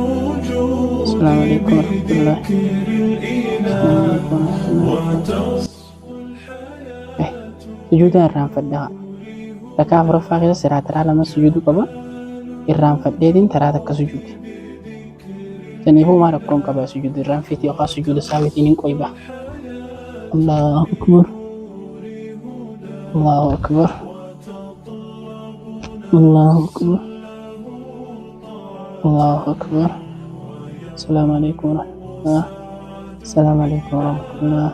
Assalamu alaikum warahmatullahi. Assalamu alaikum warahmatullahi. Eh, sujuuda irraanfadhaa. Rakaa afuraffaa keessa siraa taraa lama sujuuduu qaba. Irraanfadheetiin taraa takka sujuude. Saniifuu maa rakkoon qaba sujuuda irraanfiiti yookaan sujuuda saawitiin hin qoyba. Allahu akbar. Allahu akbar. Allahu akbar. Allahu akbar. Assalamu alaikum warahmatullah. Assalamu alaikum warahmatullah.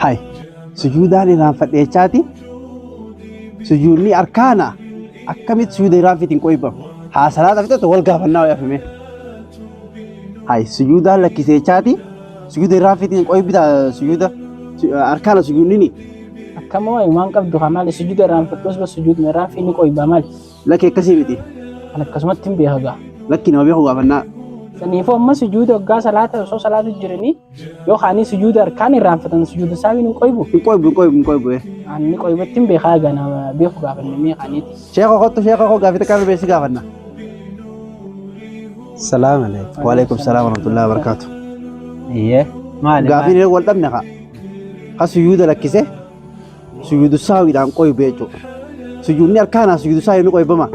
Hay, sujuudaan irraanfadheechaati. Sujuudni arkaana akkamitti sujuuda irraanfiitiin qoybamu? Haa salaata fixatu wal gaafannaa wayii afime. Hay, sujuudaan lakkiseechaati. Sujuuda irraanfiitiin qoybita sujuuda arkaana sujuudni Akkama wayi waan qabdu haa maali sujuuda irraanfadhus bas sujuudni irraanfii ni qoyba maali? Lakki akkasii miti. Kan akkasumatti hin beeka gaa. Lakki nama beeku gaafannaa. Saniifuu amma sujuuda waggaa salaata osoo salaatu jiranii yoo kaanii sujuuda harkaan irraanfatan sujuuda saawiin hin qoybu. Hin qoybu hin qoybu hin qoybu. Ani qoybatti hin beekaa gaa nama beeku gaafanne mee kaaniiti. Sheekoo kottu sheekoo koo gaaffii takka beeksi gaafanna. Salaam alaikum. Waalaikum salaam warahmatullahi wabarakatuh. Iyyee. Maali? Gaafiin wal dhabne kaa. Ka sujuuda lakkise sujuudu saawiidhaan qoybu jechuudha. Sujuudni arkaanaa sujuudu saawii ni qoybama.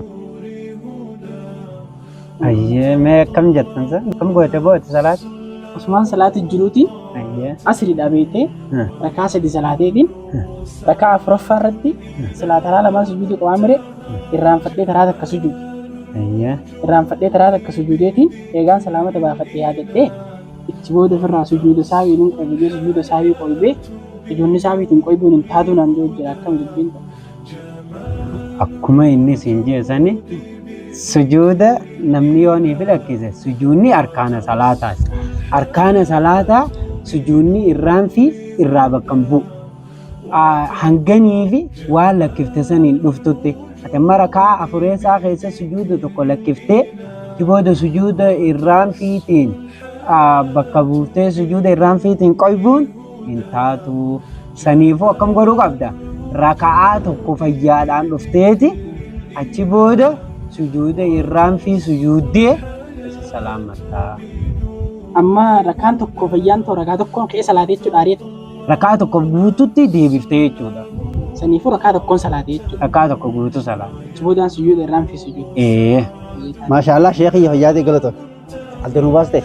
Ayyee mee akkam jettan san? Akkam goote boote salaata? Osmaan salaati jiruuti Ayyee. asriidha beektee rakaa sadi salaateetiin rakaa afuraffaa irratti silaa taraa lamaan sujuudu qabaa mire irraanfadhee taraa takka sujuude. Ayyee. Irraanfadhee taraa takka sujuudeetiin eegaan salaamata baafadhee yaadadhee ichi booda ofirraa sujuuda saawii nin qoybee sujuuda saawii qoybee sujuudni saawiitiin qoybuun hin taatu naan jiru jira akkam dubbiin ta'u. Akkuma inni siin jee sani sujuuda namni yoo ni lakkise sujuudni arkaana salaataati. Arkaana salaataa sujuudni irraan fi irraa bakka hin bu'u. Hanganii fi waan lakkifte saniin dhuftutti ati amma rakaa afureessaa keessa sujuuda tokko lakkiftee itti booda sujuuda irraan fiitiin bakka buuftee sujuuda irraan fiitiin qoybuun hin taatu. Saniifuu akkam godhuu qabda? Raka'aa tokko fayyaadhaan dhufteeti achi booda sujuuda irraan fi sujuuddee isa salaamattaa. Amma rakaan tokko fayyaan ta'u rakaa tokkoon ka'ee salaatee jechuudha ari'ate. Rakaa tokko guututti deebiftee jechuudha. Saniifuu rakaa tokkoon salaatee jechuudha. Rakaa tokko guutuu salaata. Achi boodaan sujuuda irraan fi sujuuda. Ee. Maashaallah sheekii fayyaa ta'e galatoon. Adda nu baaste.